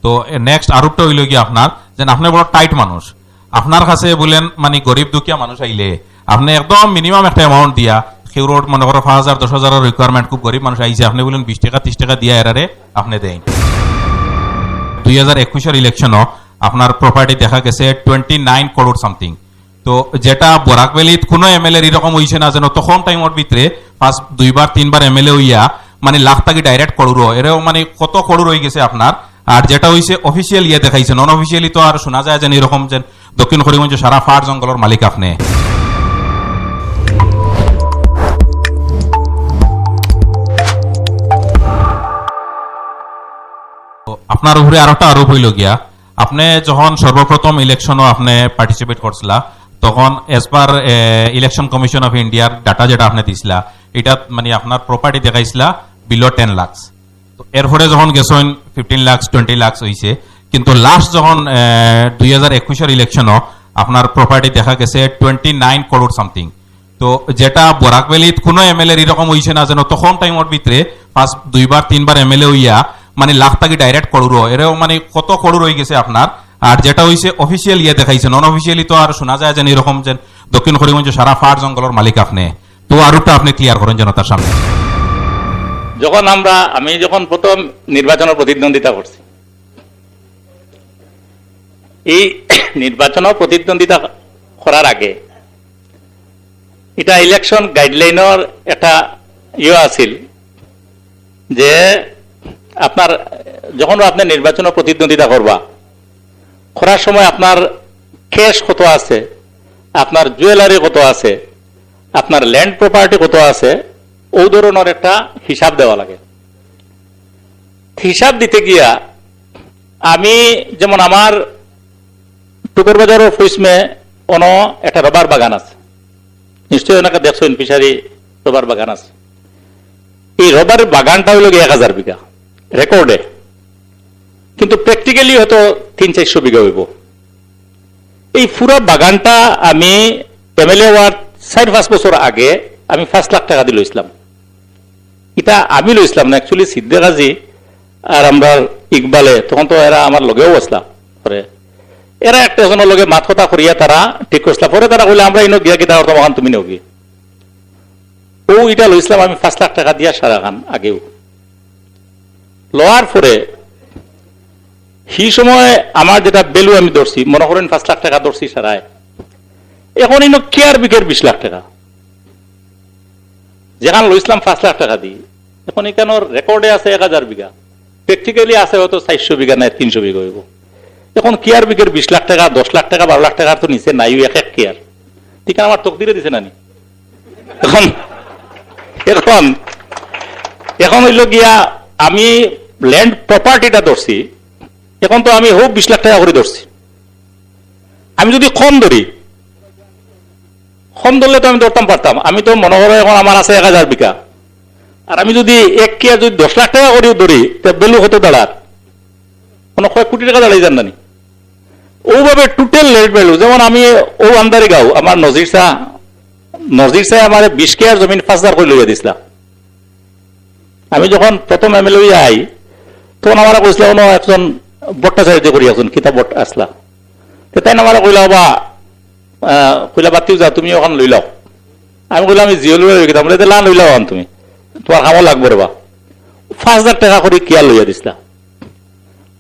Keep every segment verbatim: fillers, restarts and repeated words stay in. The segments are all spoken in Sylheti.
তো নেক্সট আরোপটা অইলো কি আপনার, যেন আপনে বড় টাইট মানুষ, আপনার কাছে বলেন মানে গরিব দুখিয়া মানুষ আইলে আপনে একদম মিনিমাম একটা অ্যামাউন্ট দিয়া, কেউরর মনে করো পাঁচ হাজার, দশ হাজারর রিকোয়ারমেন্ট, খুব গরিব মানুষ আইছে, আপনে বলেন বিশ টেকা, তিশ টেকা দিয়া এরারে আপনে দেইন। দুই হাজার একুশর ইলেকশনও আপনার প্রপার্টি দেখা গেছে টোয়েন্টি নাইন করোড় সামথিং। তো যেটা বরাক ভ্যালিত কোনো এমএলএর এরকম অইছে না, যেন অত কম টাইমর ভিতরে ফার্স্ট দুইবার তিনবার এমএলএ অইয়া মানে লাখ থাকি ডাইরেক্ট করোড়, এরাও মানে কত করোড় অই গেছে আপনার। আর যেটা অইছে অফিসিয়াল ইয়ে দেখাইছে, নন অফিসিয়ালি তো আর শোনা যায় যেন এরকম যেন দক্ষিণ করিমগঞ্জ সারা ফার জঙ্গলর মালিক আপনে। তো আপনার উপরে আরোটা আরোপ অইলো গিয়া, আপনে যখন সর্বপ্রথম ইলেকশনও আপনে পার্টিসিপেট করছিলা, তখন as per Election Commission of India-র ডাটা যেটা আপনে দিছিলা, এটা মানে আপনার প্রপার্টি দেখাইছিলা বিলো টেন লাখস। তো এরপরে যখন গেছইন ফিফটিন লাখস, টোয়েন্টি লাখস অইছে, কিন্তু লাস্ট যখন দুই হাজার একুশর ইলেকশনও আপনার প্রপার্টি দেখা গেছে টোয়েন্টি নাইন করোড় সামথিং। তো যেটা বরাক ভ্যালিত কোনো এমএলএর এরকম অইছে না, যেন অত কম টাইমর ভিতরে ফার্স্ট দুইবার তিনবার এমএলএ অইয়া মানে লাখ থাকি ডাইরেক্ট করোড়, এরাও মানে কত করোড় অই গেছে আপনার। আর যেটা অইছে অফিসিয়াল ইয়ে দেখাইছে, নন অফিসিয়ালি তো আর শোনা যায় যেন এরকম যেন দক্ষিণ করিমগঞ্জ সারা ফার জঙ্গলর মালিক আপনে। তো আরোটা আপনে ক্লিয়ার করেন জনতার সামনে। যখন আমরা, আমি যখন প্রথম নির্বাচনে প্রতিদ্বন্দ্বিতা করছি, এই নির্বাচনে প্রতিদ্বন্দ্বিতা করার আগে এটা ইলেকশন গাইডলাইনর একটা ইয়ে আছিল যে আপনার, যখন আপনি নির্বাচনে প্রতিদ্বন্দ্বিতা করবা, করার সময় আপনার ক্যাশ কত আছে, আপনার জুয়েলারি কত আছে, আপনার ল্যান্ড প্রপার্টি কত আছে, ও ধরনের একটা হিসাব দেওয়া লাগে। হিসাব দিতে গিয়া আমি, যেমন আমার টুকুর বাজারও ফুইসমে অনো একটা রবার বাগান আছে, নিশ্চয়ই ওনাকে দেখছেন, ফিশারি রবার বাগান আছে। এই রবার বাগানটা হইল গিয়ে এক হাজার বিঘা রেকর্ডে, কিন্তু প্র্যাকটিক্যালি হয়তো তিন চারশো বিঘা হইব। এই পুরা বাগানটা আমি এমএলএ হওয়ার চার পাঁচ বছর আগে আমি পাঁচ লাখ টাকা দিয়ে লইছিলাম। এটা আমি লইছিলাম না, অ্যাকচুয়ালি সিদ্দিক কাজী আর আমরার ইকবালে, তখন তো এরা আমার লগেও আসলা। পরে এরা একটা একজনের লগে মাত কথা করিয়া তারা ঠিক করছিলা। পরে তারা কইলে, "আমরা ইনো গিয়া কিতা করতাম, অখান তুমি নেও গি।" ও এটা লইছিলাম আমি পাঁচ লাখ টাকা দিয়া সারা খান আগেও। লওয়ার পরে সেই সময় আমার যেটা ভ্যালু আমি ধরছি, মনে করেন পাঁচ লাখ টাকা ধরছি সারায়, এখন ইনো কেয়ার বিকের বিশ লাখ টাকা, যেখান লইছিলাম পাঁচ লাখ টাকা দি, এখন এখানোর রেকর্ডে আছে এক হাজার বিঘা, প্র্যাকটিক্যালি আছে হয়তো চারশো বিঘা না তিনশো বিঘা হইব। এখন কেয়ার বিকের বিশ লাখ টাকা, দশ লাখ টাকা, বারো লাখ টাকার তো নিচে নাই, এক এক কেয়ার। ঠিক আমার তকদিরে দিছে না নি? এখন, এখন, এখন হইল গিয়া আমি ল্যান্ড প্রপার্টিটা ধরছি, এখন তো আমি হোক বিশ লাখ টাকা করে ধরছি। আমি যদি কম ধরি, কম ধরলে তো আমি ধরতাম পারতাম। আমি তো মনে করো এখন আমার আছে এক হাজার বিঘা, আর আমি যদি এক কেয়ার যদি দশ লাখ টাকা করেও ধরি, তে ভ্যালু কত দাঁড়ার? কোনো কয়েক কোটি টাকা দাঁড়াই যান না নি? ওভাবে টোটাল ল্যান্ড ভ্যালু, যেমন আমি ও আন্দারিগাঁও, আমার নজির শাহ, নজির শাহ আমার বিশ কেয়ার জমিন পাঁচ হাজার করে লইয়া দিছিলা। আমি যখন প্রথম এমএলএ হইয়া আই, তখন আমার কইছিলা, কোনো একজন ভট্টাচার্য করি একজন কিতা ভট্ট আসলা, তো তাই আমার কইলা, "বাবা," আহ, কইলা, "বাতিও যা, তুমি ওখান লইলাও।" আমি কইলাম, "আমি জিও লইয়া লই কিতা?" বলে, "তে লা লইলাও আন তুমি, তোমার কামও লাগবে রে বা।" পাঁচ হাজার টাকা করে কেয়ার লইয়া দিছিলা।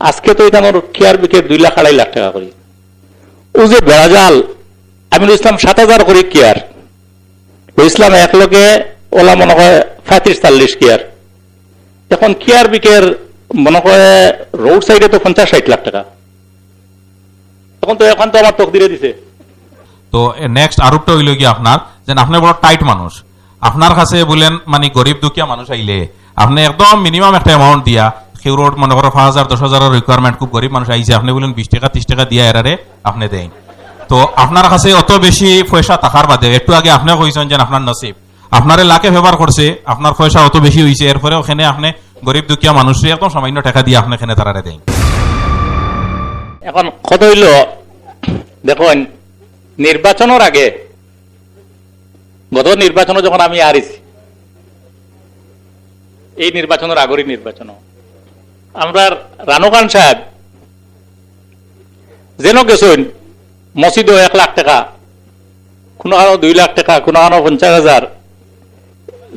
আজকে তো এটা আমার কেয়ার বিকের দুই লাখ আড়াই লাখ টাকা করি। ও যে বেড়াজাল, আমি লইছিলাম সাত হাজার করে কেয়ার, লইছিলাম এক লগে ওলা মনে হয় পঁয়ত্রিশ চল্লিশ কেয়ার। এখন কেয়ার বিকের মনে হয় রোড সাইডে তো পঞ্চাশ ষাট লাখ টাকা। এখন তো, এখন তো আমার তকদিরে দিছে। তো নেক্সট আরোপটা হইল কি আপনার, যেন আপনি বড় টাইট মানুষ, আপনার কাছে বলেন মানে গরিব দুখিয়া মানুষ আইলে আপনি একদম মিনিমাম একটা অ্যামাউন্ট দিয়া, কেউরর মনে করো পাঁচ হাজার, দশ হাজারর রিকোয়ারমেন্ট, খুব গরিব মানুষ আইছে, আপনি বলেন বিশ টাকা, তিশ টাকা দিয়া এরারে আপনি দেন। তো আপনার কাছে অত বেশি পয়সা থাকার বাদে, একটু আগে আপনি কইছেন যে আপনার নসিব, আপনারে লাখে ফেভার করছে, আপনার পয়সা অত বেশি হইছে, এরপরেও কেনে আপনি গরিব দুখিয়া মানুষরে একদম সামান্য টাকা দিয়ে আপনি কেনে তারারে দেন। এখন কথা হইল, দেখুন, নির্বাচনের আগে, গত নির্বাচনে যখন আমি হারিছি, এই নির্বাচনের আগেরই নির্বাচন, আমরা রানু খান সাহেব যেন গেছইন মসজিদো এক লাখ টেকা, কুনুখানো দুই লাখ টেকা, কুনুখানো পঞ্চাশ হাজার,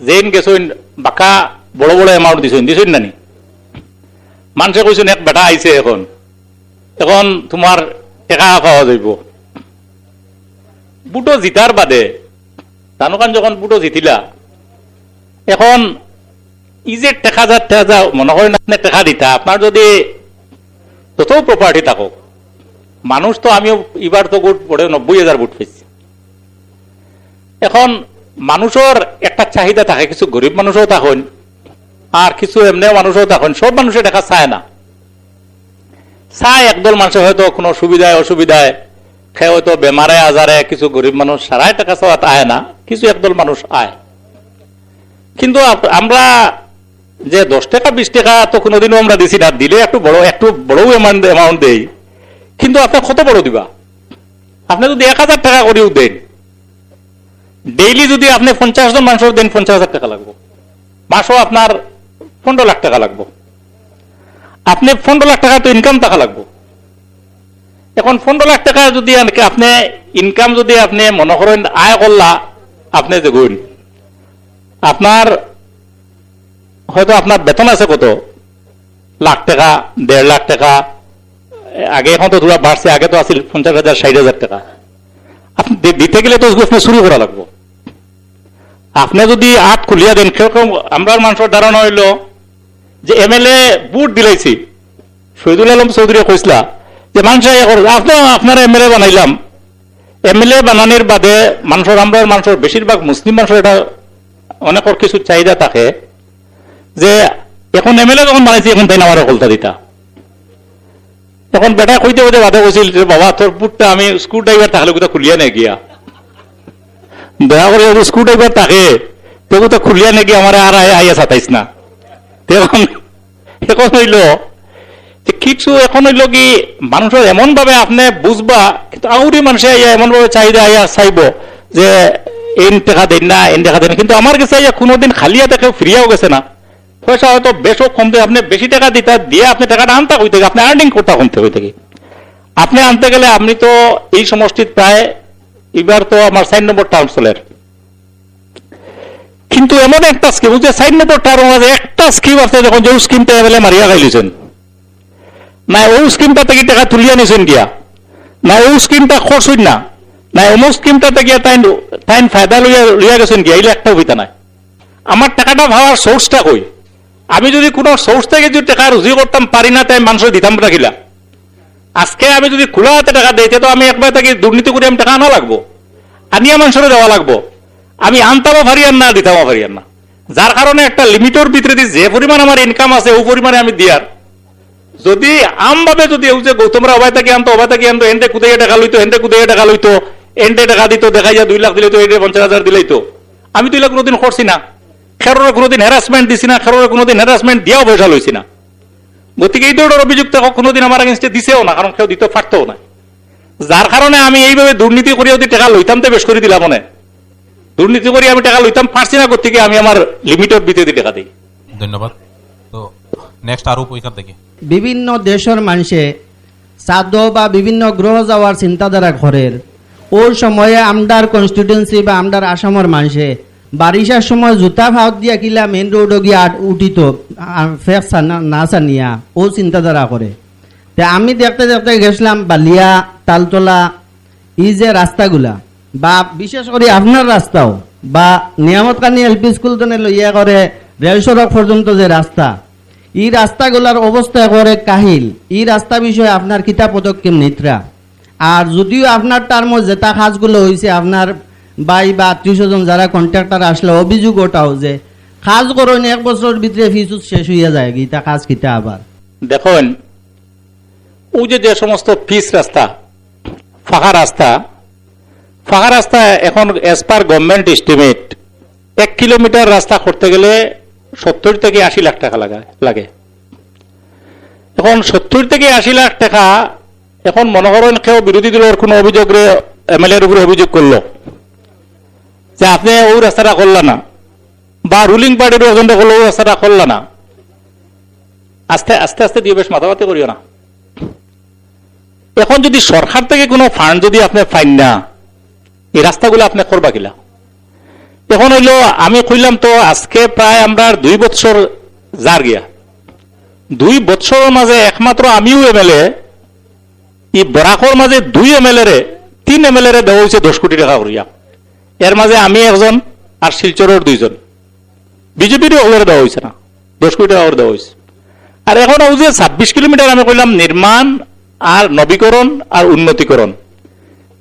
যেন গেছইন বাক্কা বড় বড় অ্যামাউন্ট দিছইন, দিছইন না নি? মানষে কইছইন, "এক বেটা আইছে অখন, অখন তুমার টেকা পাওয়া যাইবো।" ভুটো জিতার বাদে, তানুখান যখন ভুটো জিতিলা, অখন ই যে টেকা যা, টেকা যা, মনো করইন আপনে টেকা দিতা, আপনার যুদি যত প্রপার্টি থাকউক, মানুষ তো, আমিও ইবার তো ভুট পড়ে নব্বই হাজার ভুট পাইছি। অখন মানুষর একটা চাহিদা থাকে, কিছু গরিব মানুষও থাকইন, আর কিছু এমনেও মানুষও থাকইন। সব মানুষে টেকা চায় না, চায় একদল মানষে হয়তো কুনু সুবিধায় অসুবিধায়, কেউ হয়তো বেমারে আজারে, কিছু গরিব মানুষ সারায় টেকা চাওয়াত আয় না, কিছু একদল মানুষ আয়। কিন্তু আপ-, আমরা যে দশ টেকা বিশ টেকা তো কুনুদিনও আমরা দিছি না, দিলে একটু বড়, একটু বড় অ্যামাউন্ট, অ্যামাউন্ট দেই। কিন্তু আপনে কত বড় দিবা? আপনে যুদি এক হাজার টেকা করিও দেইন, ডেইলি যুদি আপনে পঞ্চাশ জন মানষর দেইন, পঞ্চাশ হাজার টেকা লাগবো, মাসো আপনার পনরো লাখ টেকা লাগবো। আপনে পনরো লাখ টেকা তো ইনকাম থাকা লাগবো। অখন পনরো লাখ টেকা যুদি আন-, আপনে ইনকাম যুদি আপনে মনো করইন আয় করলা, আপনে যেগুইন, আপনার হয়তো আপনার বেতন আছে কত, লাখ টেকা, দেড় লাখ টেকা, আগে অখন তো থুড়া বাড়ছে, আগে তো আছিল পঞ্চাশ হাজার, ষাইট হাজার টেকা। আপনে দি-, দিতে গেলে তো আপনে চুরি করা লাগবো। আপনে যুদি আত খুলিয়া দেইন, কেউ কেউ, আমরার মানষর ধারণা অইলো যে এমএলএ ভুট দিলাইছি, শহীদুল আলম চৌধুরীয়ে কইছলা যে মানষে ইয়া করে, আপনে আপনার এমএলএ বানাইলাম, এমএলএ বানানির বাদে মানষর, আমরার মানষর, বেশিরভাগ মুসলিম মানষর এটা অনেকর কিছু চাহিদা থাকে যে অখন এমএলএ যখন বানাইছি, অখন তাইন আমারে হকলতা দিতা। অখন বেটায় কইতে কইতে বাদে কইছিল, "রে বাবা, তোর ভুটটা আমি স্ক্রুড্রাইভার থাকলে অগুতা খুলিয়া নে গিয়া। দয়া করি যুদি স্ক্রুড্রাইভার থাকে, তে অগুতা খুলিয়া নে গিয়া, আমারে আর আই-, আইয়া সাতাইস না।" তে অখন, অখন অইলো যে কিছু, অখন অইলো কি, মানষর এমন ভাবে আপনে বুঝবা, কিন্তু আউরি মানষে আইয়া এমন ভাবে চাহিদা আইয়া চাইবো যে এইন টেকা দেইন না, এইন টেকা দেইন না। কিন্তু আমার গেছে আইয়া কুনুদিন খালি আতে কেউ ফিরিয়াও গেছে না। পয়সা হয়তো বেশও কম দেয়, আপনে বেশি টেকা দিতা, দিয়া আপনে টেকাটা আনতা কই থাকি, আপনে আর্নিং করতা কই থাকি, কই থাকি। আপনে আনতে গেলে আপনে তো এই সমষ্টিত প্রায়, ইবার তো আমার চাইর নম্বর টার্ম চলের। কিন্তু এমন একটা স্কিম, যে চাইর নম্বর টার্ম আছে, একটা স্কিম আছে, যখন যে স্কিমটা এমএলএ মারিয়া খাইলিছেন, না অউ স্কিমটা থাকি টেকা তুলিয়া নিছেন গিয়া, না অউ স্কিমটা খরচ অইন না, না অমুক স্কিমটা থাকি গিয়া তাইন, তাইন ফায়দা লইয়া, লইয়া গেছেন গিয়া, ইলা একটাও অইতা নাই। আমার টেকাটা পাওয়ার সোর্সটা কই? আমি যুদি কুনু সোর্স থাকি যুদি টেকা রুজি করতাম পারি না, তে মানষরে দিতাম না কিলা? আজকে আমি যুদি খুলা আতে টেকা দেই, তে তো আমি একবার থাকি দুর্নীতি করি আমি টেকা আনা লাগবো, আনিয়া মানষরে দেওয়া লাগবো। আমি আনতামও পারিয়ার না, দিতামও পারিয়ার না। যার কারণে একটা লিমিটর ভিতরেদি যে পরিমাণ আমার ইনকাম আছে, অউ পরিমাণে আমি দিয়ার। যুদি আমভাবে যুদি অউ যে গৌতমরা অবায় থাকি আনতো, অবায় থাকি আনতো, এনরে কুদাইয়া টেকা লইতো, এনরে কুদাইয়া টেকা লইতো, এনরে টেকা দিতো, দেখাইয়া দুই লাখ দিলাইতো, এনরে পঞ্চাশ হাজার দিলাইতো। আমি তো ইলা কুনুদিন করছি না, কেউরে কুনুদিন হ্যারাসমেন্ট দিছি না, কেউরে কুনুদিন হ্যারাসমেন্ট দিয়াও পয়সা লইছি না। গতিকে ই ধরনর অভিযোগ তো কুনুদিন আমার against-এ দিছেও না, কারণ কেউ দিতো পারতোও না। যার কারণে আমি এইভাবে দুর্নীতি করিয়া যুদি টেকা লইতাম, তে বেশ করি দিলাম অনে। দুর্নীতি করি আমি টেকা লইতাম পারছি না, গতিকে আমি আমার লিমিটর ভিতরেদি টেকা দেই। ধন্যবাদ। তো নেক্সট আরো পরীক্ষা দেখি। বিভিন্ন দেশর মানষে চাঁদো বা বিভিন্ন গ্রহ যাওয়ার চিন্তাধারা করের। অউ সময়ে আমরার কনস্টিটুয়েন্সি বা আমরার আসামর মানষে বারিশার সময় জুতা ফাওত দিয়া কিলা মেইন রোডো গিয়া আট-, উঠিতো, আ, ফেক সানা-, না সানিয়া, অউ চিন্তাধারা করে। তে আমি দেখতে দেখতে গেছলাম বালিয়া, তালতলা, ই যে রাস্তাগুলা, বা বিশেষ করি আপনার রাস্তাও, বা নিয়ামত কানি এলপি স্কুল তনে লইয়া করে রেল সড়ক পর্যন্ত যে রাস্তা, ই রাস্তাগুলার অবস্থা করে কাহিল। ই রাস্তা বিষয়ে আপনার কিতা পদক্ষেপ নিতরা? আর যুদিও আপনার টার্মো যেতা কাজগুলা অইছে, আপনার ভাই বা আত্মীয় স্বজন যারা কন্ট্রাক্টর আসলে অভিযোগ ওটাও যে কাজ করইন এক বছরর ভিতরে ফিস শেষ অইয়া যায়, ইতা কাজ কিতা আবার? দেখইন, অউ যে, যে সমস্ত পিচ রাস্তা, ফাঁকা রাস্তা, ফাঁকা রাস্তা অখন as per government estimate এক কিলোমিটার রাস্তা করতে গেলে সত্তর থাকি আশি লাখ টেকা লাগা-, লাগে। অখন সত্তর থাকি আশি লাখ টেকা, অখন মনো করইন কেউ বিরোধী দলর কুনু অভিযোগরে এমএলএর উপরে অভিযোগ করলো যে আপনে অউ রাস্তাটা করলা না, বা রুলিং পার্টির একজনরে করলো অউ রাস্তাটা করলা না, আস্তে আস্তে আস্তে দিয়া বেশ মাতামাতি করিও না। এখন যদি সরকার থেকে কোনো ফান্ড যদি আপনি পাইন না, এই রাস্তাগুলা আপনি করবা কিলা? এখন অইলো, আমি কইলাম তো, আজকে প্রায় আমরার দুই বছর যার গিয়া, দুই বছরর মাঝে একমাত্র আমিউ এমএলএ, ই বরাকর মাঝে দুই এমএলএ রে, তিন এমএলএ রে দেওয়া অইছে দশ কোটি টেকা করিয়া। এর মাঝে আমি একজন আর শিলচরর দুইজন। বিজেপির অকলরে দেওয়া অইছে না, দশ কোটি টেকা করি দেওয়া অইছে। আর এখন অউ যে ছাব্বিশ কিলোমিটার আমি কইলাম নির্মাণ আর নবীকরণ আর উন্নতিকরণ,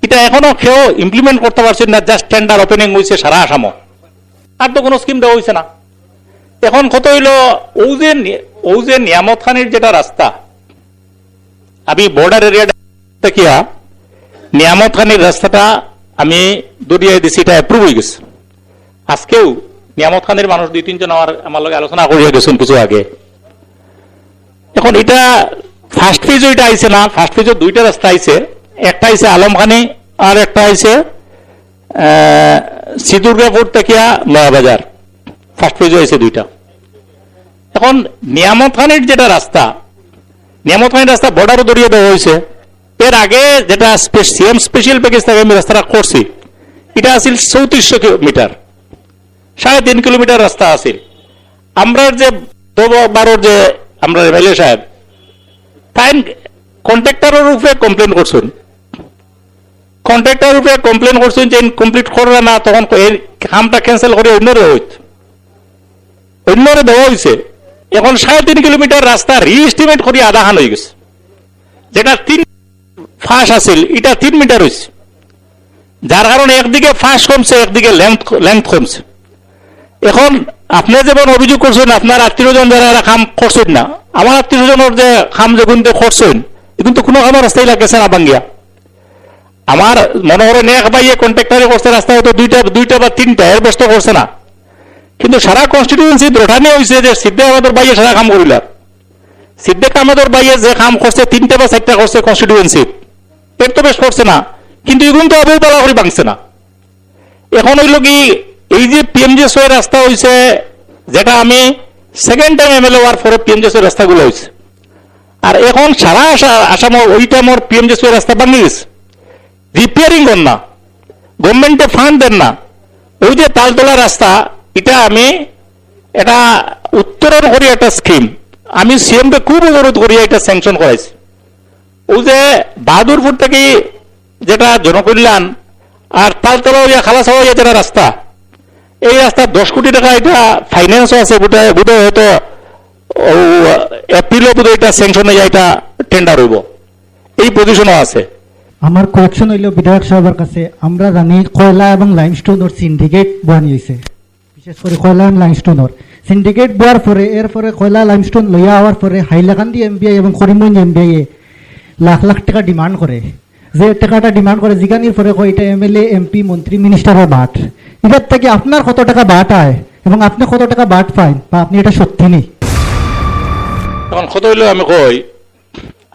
ইটা এখনো কেউ ইমপ্লিমেন্ট করতা পারছইন না, জাস্ট টেন্ডার ওপেনিং অইছে সারা আসামো, আর তো কোনো স্কিম দেওয়া অইছে না। এখন কথা অইলো, অউ যে নি-, অউ যে নিয়ামত খানির যেটা রাস্তা, আমি বর্ডার এরিয়া থাকিয়া নিয়ামত খানির রাস্তাটা আমি দরিয়ায় দিছি, ইটা অ্যাপ্রুভ অইগেছে। আজকেউ নিয়ামত খানির মানুষ দুই তিনজন আমার, আমার লগে আলোচনা করিয়া গেছইন কিছু আগে। এখন ইটা ফার্স্ট ফেজও ইটা আইছে না, ফার্স্ট ফেজও দুইটা রাস্তা আইছে, একটা আইছে আলমখানি আর একটা আইছে, আহ, সিদুর্গাপুর থাকিয়া নয়াবাজার, ফার্স্ট ফেজও আইছে দুইটা। এখন নিয়ামত খানির যেটা রাস্তা, নিয়ামত খানির রাস্তা বর্ডারও দরিয়া দেওয়া অইছে। এর আগে যেটা সিএম স্পেশাল প্যাকেজ থেকে আমি রাস্তাটা করছি, ইটা আছিল চৌত্রিশশো মিটার, সাড়ে তিন কিলোমিটার রাস্তা আছিল। আমরার যে দশ বারোর যে আমরার এমএলএ সাহেব, তাইন কন্ট্রাক্টরর উপরে কমপ্লেন করছইন, কন্ট্রাক্টরর উপরে কমপ্লেন করছইন যে ইনকমপ্লিট কররা না, তখন ক-, এই কামটা ক্যান্সেল করি অন্যরে অইত, অন্যরে দেওয়া অইছে। এখন সাড়ে তিন কিলোমিটার রাস্তা রিএস্টিমেট করি আধাখান অইগেছে, যেটা তিন পাশ আছিল, ইটা তিন মিটার অইছে, যার কারণে একদিকে পাশ কমছে, একদিকে লেংথ, লেংথ কমছে। এখন আপনে যেমন অভিযোগ করছইন, আপনার আত্মীয় স্বজন যারা এরা কাম করছইন না, আমার আত্মীয় স্বজনর যে কাম যেগুনতে করছইন, এগুনতে কোনো কামর রাস্তাই লাগেছে না ভাঙ্গিয়া। আমার মনে করেন এক ভাইয়ে কন্ট্রাক্টরি করছে রাস্তা হয়তো দুইটা, দুইটা বা তিনটা, এর বেশ তো করছে না। কিন্তু সারা কনস্টিটিউয়েন্সি রটানি অইছে যে সিদ্দিক আহমদর ভাইয়ে সারা কাম করিলা। সিদ্দিক আহমদর ভাইয়ে যে কাম করছে, তিনটা বা চাইরটা করছে কনস্টিটিউয়েন্সি, এর তো বেশ করছে না, কিন্তু এগুনতে আবু বালা করি ভাঙছে না। এখন অইলো কি, এই যে পিএমজিএসওয়াই রাস্তা অইছে, যেটা আমি সেকেন্ড টাইম এমএলএ অওয়ার পরে পিএমজিএসওয়াই রাস্তাগুলা অইছে, আর এখন সারা আসা-, আসামর ওই টাইমর পিএমজিএসওয়াই রাস্তা ভাঙ্গি গেছে, রিপেয়ারিং কর না, গভর্নমেন্টে ফান্ড দেন না। ওই যে তালতলা রাস্তা, ইটা আমি এটা উত্তরণ করি একটা স্কিম, আমি সিএম রে খুব অনুরোধ করি এটা স্যাংশন করাইছি। ওই যে বাহাদুরপুর থাকি যেটা জনকল্যাণ আর তালতলা অইয়া খালাসা অইয়া যেটা রাস্তা, এই রাস্তা দশ কোটি টেকা ইটা ফাইন্যান্সও আছে, বোধহয়, বোধহয় হয়তো ও এপ্রিলও বোধহয় ইটা স্যাংশন অইয়া ইটা টেন্ডার অইবো, এই পজিশনও আছে। আমার কোয়েকশন অইলো বিধায়ক সাহেবর কাছে, আমরা জানি কয়লা এবং লাইমস্টোনর সিন্ডিকেট বওয়ানি অইছে, বিশেষ করি কয়লা এবং লাইমস্টোনর সিন্ডিকেট বওয়ার পরে, এরপরে কয়লা লাইমস্টোন লইয়া আওয়ার পরে হাইলাকান্দি এমবিআই এবং করিমগঞ্জ এমবিআই এ লাখ লাখ টেকা ডিমান্ড করে, যে টেকাটা ডিমান্ড করে, জিগানির পরে কয়, "ইটা এমএলএ, এমপি, মন্ত্রী, মিনিস্টারর বাট।" ইটার থাকি আপনার কত টেকা বাট আয় এবং আপনে কত টেকা বাট পাইন, বা আপনে ইটা সত্যি নি? এখন কথা অইলো, আমি কই,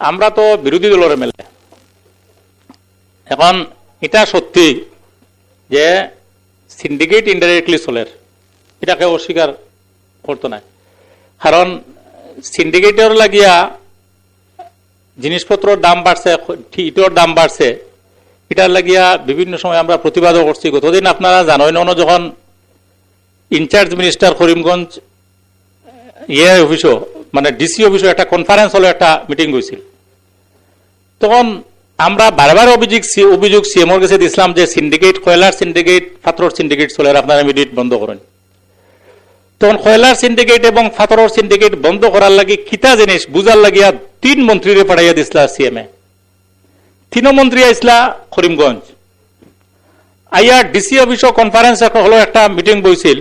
আমরা তো বিরোধী দলর এমএলএ। এখন ইটা সত্যি যে সিন্ডিকেট ইনডাইরেক্টলি চলের, ইটা কেউ অস্বীকার করতো নায়। কারণ সিন্ডিকেটর লাগিয়া জিনিসপত্রর দাম বাড়ছে, ইটর দাম বাড়ছে, ইটার লাগিয়া বিভিন্ন সময় আমরা প্রতিবাদও করছি। গতদিন আপনারা জানইন, অনো যখন ইনচার্জ মিনিস্টার করিমগঞ্জ ইয়ে অফিসও, মানে ডিসি অফিসও একটা কনফারেন্স হলো, একটা মিটিং অইছিল, তখন আমরা বারবার অভিযোগ সি-, অভিযোগ সিএমওর গেছে দিছলাম যে সিন্ডিকেট, কয়লার সিন্ডিকেট, ফাত্তরর সিন্ডিকেট চলের, আপনারা ইমিডিয়েট বন্ধ করইন। তখন কয়লার সিন্ডিকেট এবং ফাত্তরর সিন্ডিকেট বন্ধ করার লাগি কিতা জিনিস বুঝার লাগিয়া তিন মন্ত্রীরে পাঠাইয়া দিছলা সিএমএ। তিনও মন্ত্রী আইছলা করিমগঞ্জ, আইয়া ডিসি অফিসও কনফারেন্স হলো, একটা মিটিং বইছিল,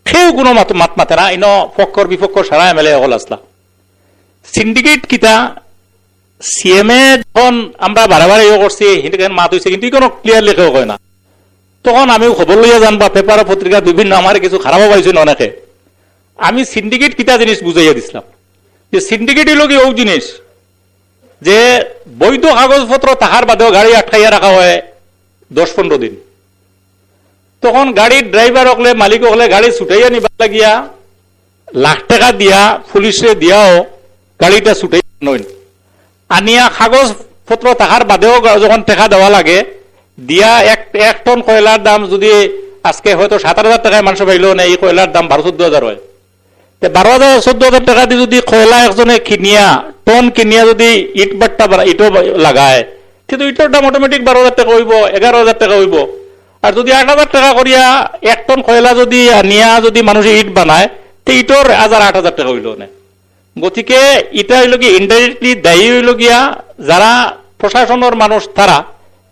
কেউ কোনো মাত, মাত মাতে না, ইনো পক্ষর বিপক্ষর সারা এমএলএ হল আছলা। সিন্ডিকেট কিতা সিএমএ যখন আমরা বারে বারে ইয়ে করছি, হিন্দু মাত অইছে, কিন্তু ইকনো ক্লিয়ারলি কেউ কয় না। তখন আমিও খবর লইয়া জানবা, পেপার পত্রিকা বিভিন্ন, আমারে কিছু খারাপও পাইছইন অনেকে। আমি সিন্ডিকেট কিতা জিনিস বুঝাইয়া দিছলাম, যে সিন্ডিকেট অইলো কি অউ জিনিস, যে বৈধ কাগজপত্র থাকার বাদেও গাড়ি আটকাইয়া রাখা হয় দশ পনেরো দিন। তখন গাড়ির ড্রাইভার অকলে, মালিক অকলে গাড়ি ছুটাইয়া নিবার লাগিয়া লাখ টেকা দিয়া, পুলিশরে দিয়াও গাড়িটা ছুটাইয়া আনইন। আনিয়া কাগজ পত্র থাকার বাদেও গ-, যখন টেকা দেওয়া লাগে, দিয়া এক, এক টন কয়লার দাম যদি আজকে হয়তো সাত আট হাজার টেকায় মানষে পাইলো না, এই কয়লার দাম বারো চৌদ্দ হাজার অয়। তে বারো হাজার, চৌদ্দ হাজার টেকা দি যদি কয়লা একজনে কিনিয়া, টন কিনিয়া যদি ইট ভাট্টা বানা-, ইটও বা-, লাগায়, তে তো ইটর দাম automatic বারো হাজার টেকা অইবো, এগারো হাজার টেকা অইবো। আর যদি আট হাজার টেকা করিয়া এক টন কয়লা যদি নিয়া যদি মানষে ইট বানায়, তে ইটর হাজার আট হাজার টেকা অইলো না। গতিকে ইটা অইলো কি indirectly দায়ী অইলো গিয়া যারা প্রশাসনর মানুষ তারা,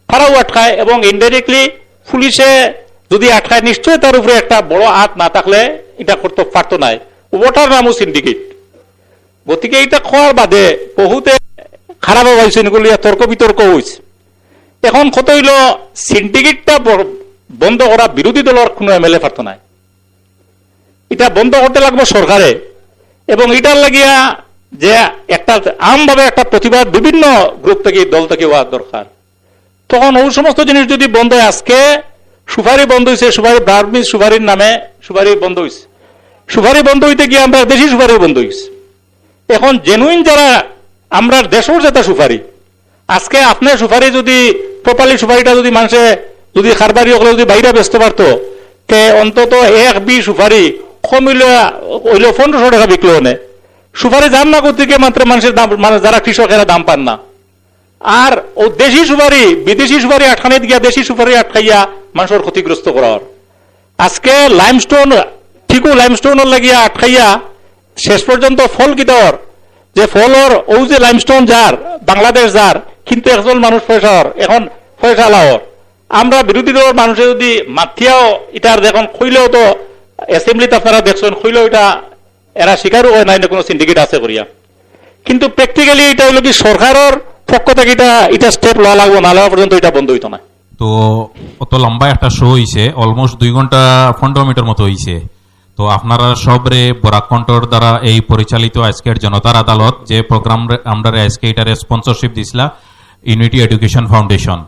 তারাও আটকায় এবং indirectly পুলিশে যদি আটকায় নিশ্চয় তার উপরে একটা বড় আত না থাকলে ইটা করতো পারতো নায়। অটার নামও syndicate। গতিকে ইটা কওয়ার বাদে বহুতে খারাপ অইছে, এগুলিয়া তর্ক বিতর্ক অইছে। এখন কথা অইলো syndicate টা ব-, বন্ধ করা বিরোধী দলর কোনো এমএলএ পারতো নায়। ইটা বন্ধ করতে লাগবো সরকারে। এবং ইটার লাগিয়া যে একটা আমভাবে একটা প্রতিবাদ বিভিন্ন গ্রুপ থাকি, দল থাকি অওয়া দরকার। তখন অউ সমস্ত জিনিস যদি বন্ধ অয়, আজকে সুপারি বন্ধ অইছে, সুপারি, বার্মিজ সুপারির নামে সুপারি বন্ধ অইছে। সুপারি বন্ধ অইতে গিয়া আমরার দেশি সুপারিও বন্ধ অইছে। এখন genuine যারা আমরার দেশর যেটা সুপারি, আজকে আপনে সুপারি যদি properly সুপারিটা যদি মানষে যদি কারবারি অকলে যদি বাইরে বেচতো পারতো, তে অন্তত এক বি সুপারি কম অইলে, অইলে পনেরোশো টেকা বিকলো অনে। সুপারি যার না গতিকে মাত্র মানষের দাম, মানে যারা কৃষক এরা দাম পার না। আর অউ দেশি সুপারি, বিদেশি সুপারি আটকানিত গিয়া দেশি সুপারি আটকাইয়া মানষর ক্ষতিগ্রস্ত করা অর। আজকে লাইমস্টোন, ঠিকউ লাইমস্টোনর লাগিয়া আটকাইয়া শেষ পর্যন্ত ফল কিতা অর? যে ফলর অউ যে লাইমস্টোন যার, বাংলাদেশ যার, কিন্তু একজন মানুষ পয়সা অর, এখন পয়সাআলা অর। আমরা বিরোধী দলর মানষে যদি মাতিয়াও ইটার দেখইন কইলেও তো assembly ত আপনারা দেখছইন, কইলেও ইটা এরা স্বীকারও অয় না, ইনো কোনো syndicate আছে করিয়া। কিন্তু practically ইটা অইলো কি সরকারর পক্ষ থাকি ইটা, ইটা step লওয়া লাগবো, না লওয়া পর্যন্ত ইটা বন্ধ অইতো না। তো অত লম্বা একটা শো অইছে, almost দুই ঘন্টা পনেরো মিনিটর মতো অইছে। তো আপনারা সবরে বরাক কণ্ঠর দ্বারা এই পরিচালিত আজকের জনতার আদালত, যে প্রোগ্রাম আমরারে আজকে ইটারে sponsorship দিছলা ইউনিটি এডুকেশন ফাউন্ডেশন,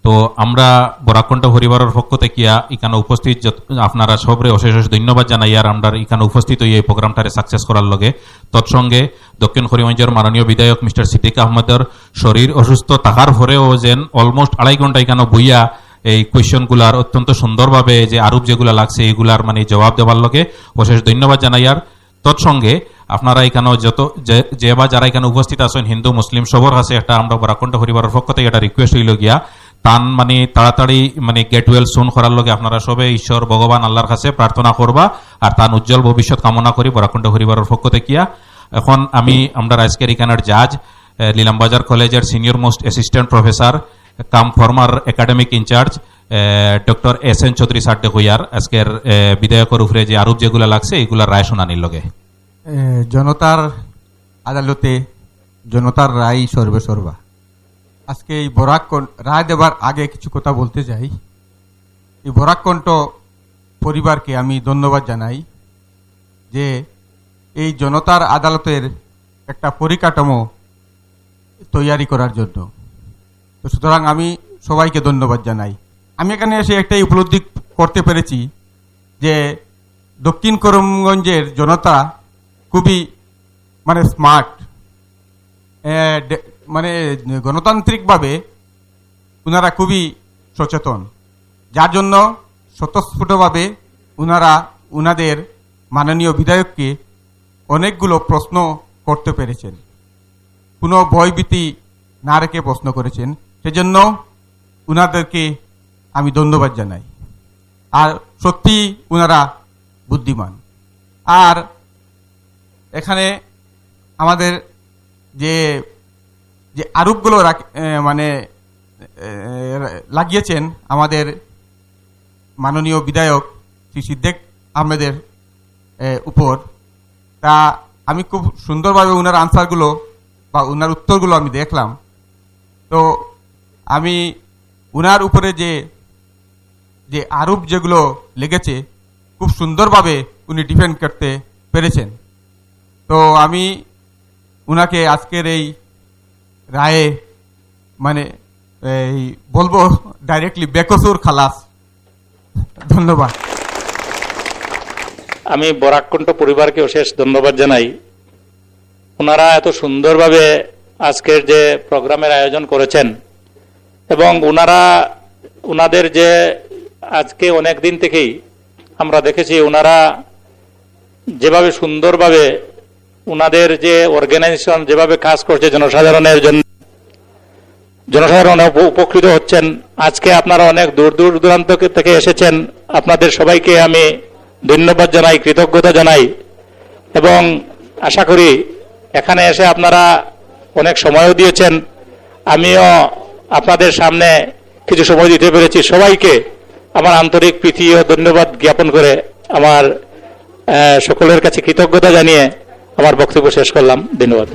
তো আমরা বরাক কণ্ঠ পরিবারর পক্ষ থাকিয়া ইখানো উপস্থিত যত-, আপনারা সবরে অশেষ অশেষ ধন্যবাদ জানাইয়ার আমরার ইখানো উপস্থিত অইয়া এই প্রোগ্রামটারে success করার লগে। তৎসঙ্গে দক্ষিণ করিমগঞ্জর মাননীয় বিধায়ক মিস্টার সিদ্দিক আহমদর শরীর অসুস্থ থাকার পরেও যেন almost আড়াই ঘন্টা ইখানো বইয়া এই question গুলার অত্যন্ত সুন্দরভাবে যে আরোপ যেগুলা লাগছে এইগুলার মানে জবাব দেওয়ার লগে অশেষ ধন্যবাদ জানাইয়ার। তৎসঙ্গে আপনারা ইখানো যত যে, যে বা যারা ইখানো উপস্থিত আছইন, হিন্দু মুসলিম সবর কাছে একটা আমরা বরাক কণ্ঠ পরিবারর পক্ষ থাকি একটা request অইলো গিয়া, তান মানে তাড়াতাড়ি মানে get well soon করার লগে আপনারা সবে ঈশ্বর ভগবান আল্লাহর কাছে প্রার্থনা করবা, আর তান উজ্জ্বল ভবিষ্যৎ কামনা করি বরাক কণ্ঠ পরিবারর পক্ষ থাকিয়া। এখন আমি আমরার আজকের ইখানর judge, এ, নীলামবাজার কলেজর senior most assistant professor cum former academic in charge, A, doctor S N Chowdhury স্যাররে কইয়ার আজকের, এ, বিধায়কর উপরে যে আরোপ যেগুলা লাগছে, এইগুলা রায় শুনানির লগে। এ, জনতার আদালতে জনতার রায় সর্বে সর্বা। আজকে এই বরাক কণ-, রায় দেবার আগে কিছু কথা বলতে চাই। এই বরাক কণ্ঠ পরিবারকে আমি ধন্যবাদ জানাই যে এই জনতার আদালতের একটা পরিকাঠামো তৈয়ারি করার জন্য। তো সুতরাং আমি সবাইকে ধন্যবাদ জানাই। আমি এখানে এসে একটাই উপলব্ধি করতে পেরেছি যে দক্ষিণ করিমগঞ্জের জনতা খুবই মানে smart, এ, ডে-, মানে গণতান্ত্রিকভাবে ওনারা খুবই সচেতন, যার জন্য স্বতঃস্ফূর্তভাবে ওনারা ওনাদের মাননীয় বিধায়ককে অনেকগুলো প্রশ্ন করতে পেরেছেন, কোনো ভয়ভীতি না রেখে প্রশ্ন করেছেন। সেজন্য ওনাদেরকে আমি ধন্যবাদ জানাই। আর সত্যি ওনারা বুদ্ধিমান। আর এখানে আমাদের যে, যে আরোপগুলো রাখ-, এ, মানে, এ, লাগিয়েছেন আমাদের মাননীয় বিধায়ক শ্রী সিদ্দিক আহমেদের, এ, উপর, তা আমি খুব সুন্দরভাবে ওনার আনসারগুলো বা ওনার উত্তরগুলো আমি দেখলাম। তো আমি ওনার উপরে যে, যে আরোপ যেগুলো লেগেছে, খুব সুন্দরভাবে উনি ডিফেন্ড করতে পেরেছেন। তো আমি ওনাকে আজকের এই রায়ে, মানে, এই বলবো ডাইরেক্টলি বেকসুর খালাস। ধন্যবাদ। আমি বরাক কণ্ঠ পরিবারকে অশেষ ধন্যবাদ জানাই। ওনারা এত সুন্দরভাবে আজকের যে প্রোগ্রামের আয়োজন করেছেন এবং ওনারা, ওনাদের যে আজকে অনেক দিন থেকেই আমরা দেখেছি ওনারা যেভাবে সুন্দরভাবে ওনাদের যে অর্গানাইজেশন যেভাবে কাজ করছে জনসাধারণের জন্য, জনসাধারণ উপ-, উপকৃত হচ্ছেন। আজকে আপনারা অনেক দূর দূর দূরান্ত থেকে এসেছেন, আপনাদের সবাইকে আমি ধন্যবাদ জানাই, কৃতজ্ঞতা জানাই এবং আশা করি এখানে এসে আপনারা অনেক সময়ও দিয়েছেন। আমিও আপনাদের সামনে কিছু সময় দিতে পেরেছি। সবাইকে আমার আন্তরিক প্রীতি ও ধন্যবাদ জ্ঞাপন করে আমার, আহ, সকলের কাছে কৃতজ্ঞতা জানিয়ে আমার বক্তব্য শেষ করলাম। ধন্যবাদ।